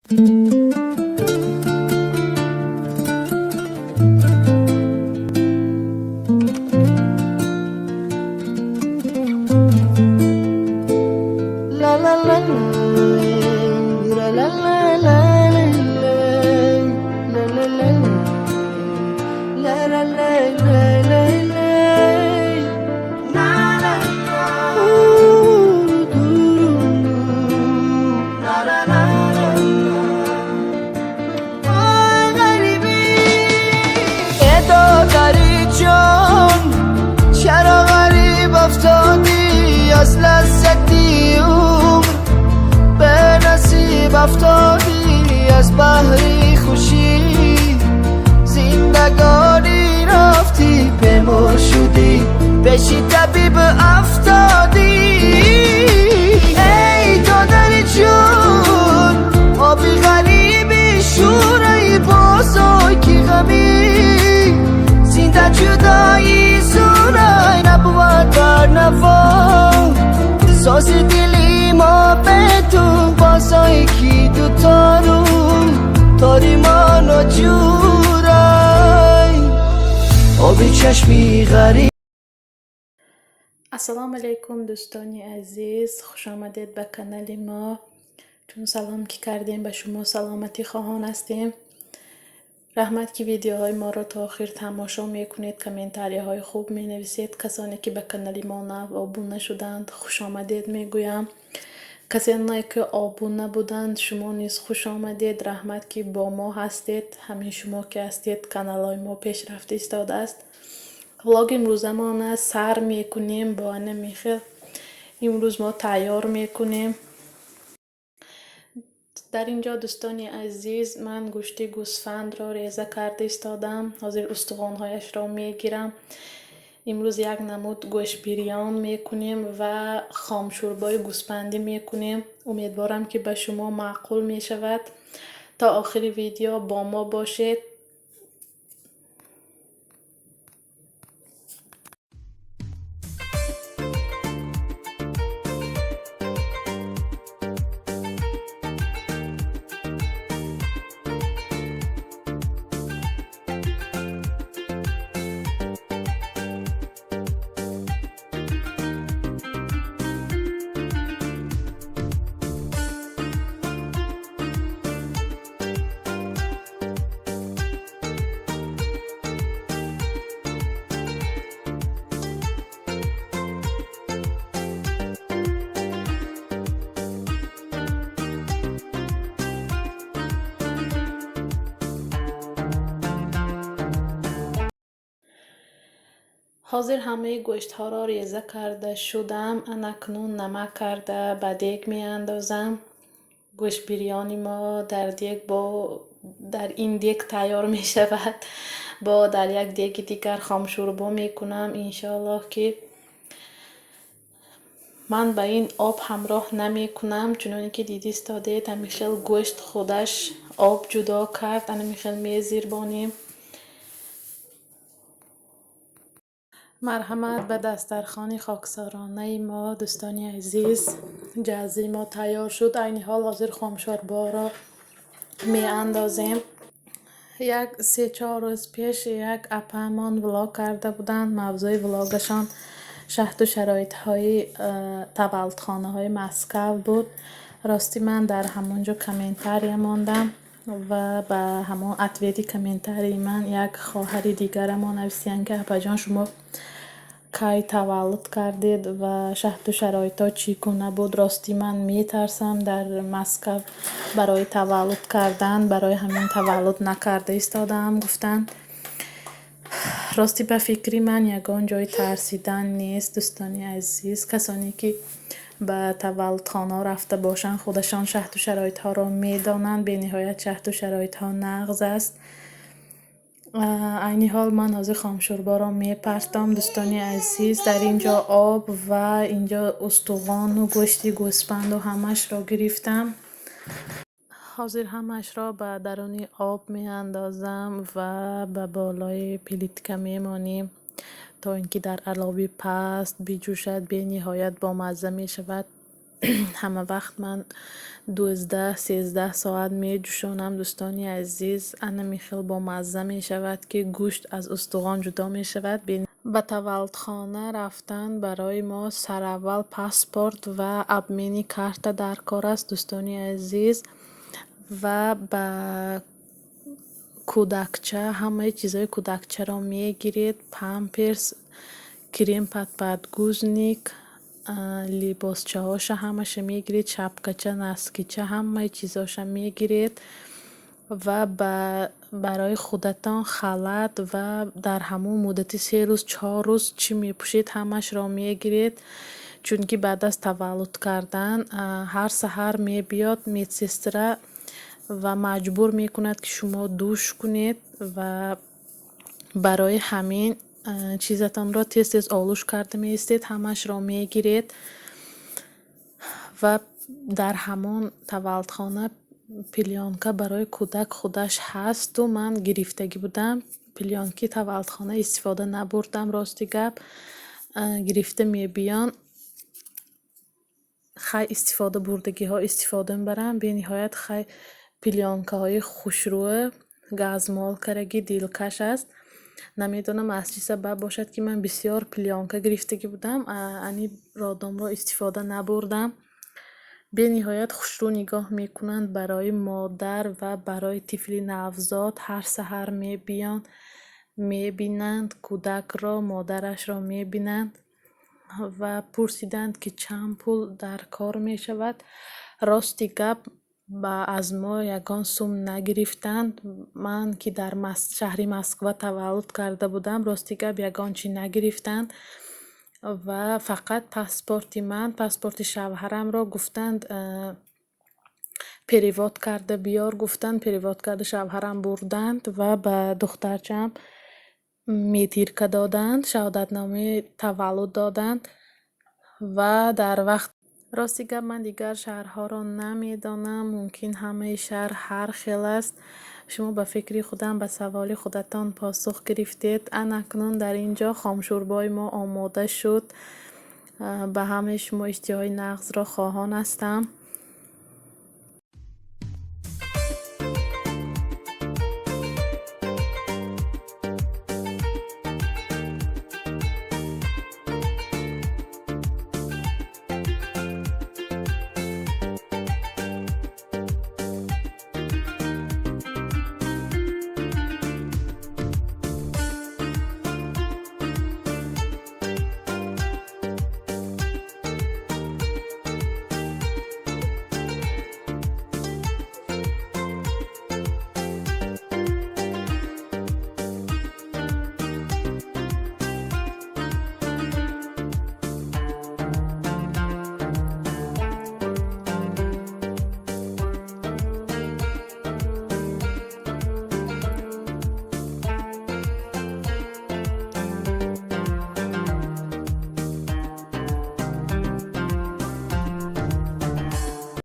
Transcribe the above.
La la la la la la la la la la la la la la la la چرا غریب افتادی از لذتی عمر به نصیب افتادی از بحری خوشی زندگانی رفتی پیمار شدی پیشی طبیب افتادی ای دادر جون آبی غریبی شوره بازای کی غمی زنده جدایی زورای نبود بر نوا ساز دلی ما به تو بازای کی دو تارو تاری ما ناجورای آبی چشمی غریب. Ассалому алайкум, дӯстони азиз, хушомадед ба канали мо. Чун салом ки кардем, ба шумо саломатӣ хоҳон ҳастем. Раҳмат, ки видеоҳои моро то охир тамошо мекунед, комментарияҳои хуб менависед. Касоне ки ба канали мо нав обуна шуданд, хушомадед мегӯям. Касоне ки обуна буданд, шумо низ хушомадед. Раҳмат, ки бо мо ҳастед. Ҳамин шумо ки ҳастед, каналҳои мо пешрафта истодааст. Влоги имрӯзамона сар мекунем бо ана михел. Имрӯз мо тайёр мекунем. Дар ин ҷо, дӯстони азиз, ман гӯшти гӯсфандро реза карда истодам. Ҳозир устухонҳояшро мегирам. Имрӯз як намуд гӯштбирён мекунем ва хомшӯрбои гӯспандӣ мекунем. Умедворам, ки ба шумо маъқул мешавад. То охири видео бо мо бошед. Ҳозир ҳамаи гӯштҳоро реза карда шудам. Анакнун намак карда ба дег меандозам. Гӯштбирёни мо дар дег бо дар ин дег тайёр мешавад. Бо дар як деги дигар хомшӯрбо мекунам, иншоаллоҳ, ки ман ба ин об ҳамроҳ намекунам. Чуноне ки дидистодед, ҳамин хел гӯшт худаш об ҷудо кард. Ана хел мезирбонем. Марҳамат ба дастархони хоксоронаи мо, дӯстони азиз. Ҷаззии мо тайёр шуд. Айни ҳол ҳозир хомшорборо меандозем. Як 3-4 рӯз пеш як апаамон влог карда буданд. Мавзӯи влогашон шаҳту шароитҳои таваллудхонаҳои Москав буд. Ростӣ, ман дар ҳамон ҷо комментария мондам ва ба ҳамон ответи комментарии ман як хоҳари дигарамон нависиянд, ки апаҷон, шумо кай таваллуд кардед ва шаҳту шароитҳо чӣ гуна буд? Ростӣ, ман метарсам дар Москав барои таваллуд кардан, барои ҳамин таваллуд накарда истодаам, гуфтанд. Ростӣ, ба фикри ман, ягон ҷои тарсидан нест, дӯстони азиз. Касоне ки ба таваллудхонаҳо рафта бошанд, худашон шаҳту шароитҳоро медонанд. Бениҳоят шаҳту шароитҳо нағз аст. Айни ҳол ман ҳозир хомшӯрборо мепартом, дӯстони азиз. Дар ин ҷо об ва инҷо устухону гӯшти гӯспанду ҳамашро гирифтам. Ҳозир ҳамашро ба даруни об меандозам ва ба болои плитка мемонем, то ин ки дар алови паст биҷӯшад. Бениҳоят бомазза мешавад. Ҳама вақт ман 12-13 соат меҷӯшонам, дӯстони азиз. Ана михел бомазза мешавад, ки гӯшт аз устухон ҷудо мешавад. Ба таваллудхона рафтан барои мо сараввал паспорт ва обменный карта дар кор аст, дӯстони азиз. Ва ба кӯдакча ҳамаи чизҳои кӯдакчаро мегиред: памперс, крем под подгузник, либосчаҳоша ҳамаша мегиред, шапкача, носкича, ҳамаи чизҳоша мегиред. Ва барои худатон халат ва дар ҳамон муддати 3 рӯз, 4 рӯз чӣ мепӯшед, ҳамашро мегиред, чунки баъд аз таваллуд кардан ҳар саҳар мебиёд медсестра ва маҷбур мекунад, ки шумо душ кунед. Ва барои ҳамин чизатонро тез тез олуш карда меистед, ҳамашро мегиред. Ва дар ҳамон таваллудхона пелёнка барои кӯдак худаш ҳасту ман гирифтагӣ будам. Пелёнки таваллудхона истифода набурдам, рости гап. Гирифта мебиён. Хай, истифода бурдагиҳо истифода мебаранд. Бениҳоят, хай, пелёнкаҳои хушрӯя, газмол кардаги, дилкаш аст. Намедонам, аз чӣ сабаб бошад, ки ман бисёр пелёнка гирифтагӣ будам, ани роддомро истифода набурдам. Бениҳоят хушрӯ нигоҳ мекунанд барои модар ва барои тифли навзод. Ҳар саҳар мебиёнд, мебинанд кӯдакро, модарашро мебинанд ва пурсиданд, ки чанд пул дар кор мешавад. Рости гап, аз мо ягон сум нагирифтанд. Ман ки дар шаҳри Москва таваллуд карда будам, рости гап, ягон чӣ нагирифтанд ва фақат паспорти ман, паспорти шавҳарамро гуфтанд, перевод карда биёр гуфтанд. Перевод карда шавҳарам бурданд ва ба духтарчаам медирка доданд, шаҳодатномаи таваллуд доданд. Ва дар вақт, рости гап, ман дигар шаҳрҳоро намедонам, мумкин, ҳамаи шаҳр ҳар хел аст. Шумо ба фикри худам ба саволи худатон посух гирифтед. Ана акнун дар ин ҷо хомшӯрбои мо омода шуд. Ба ҳамаи шумо иштиҳои нағзро хоҳон ҳастам.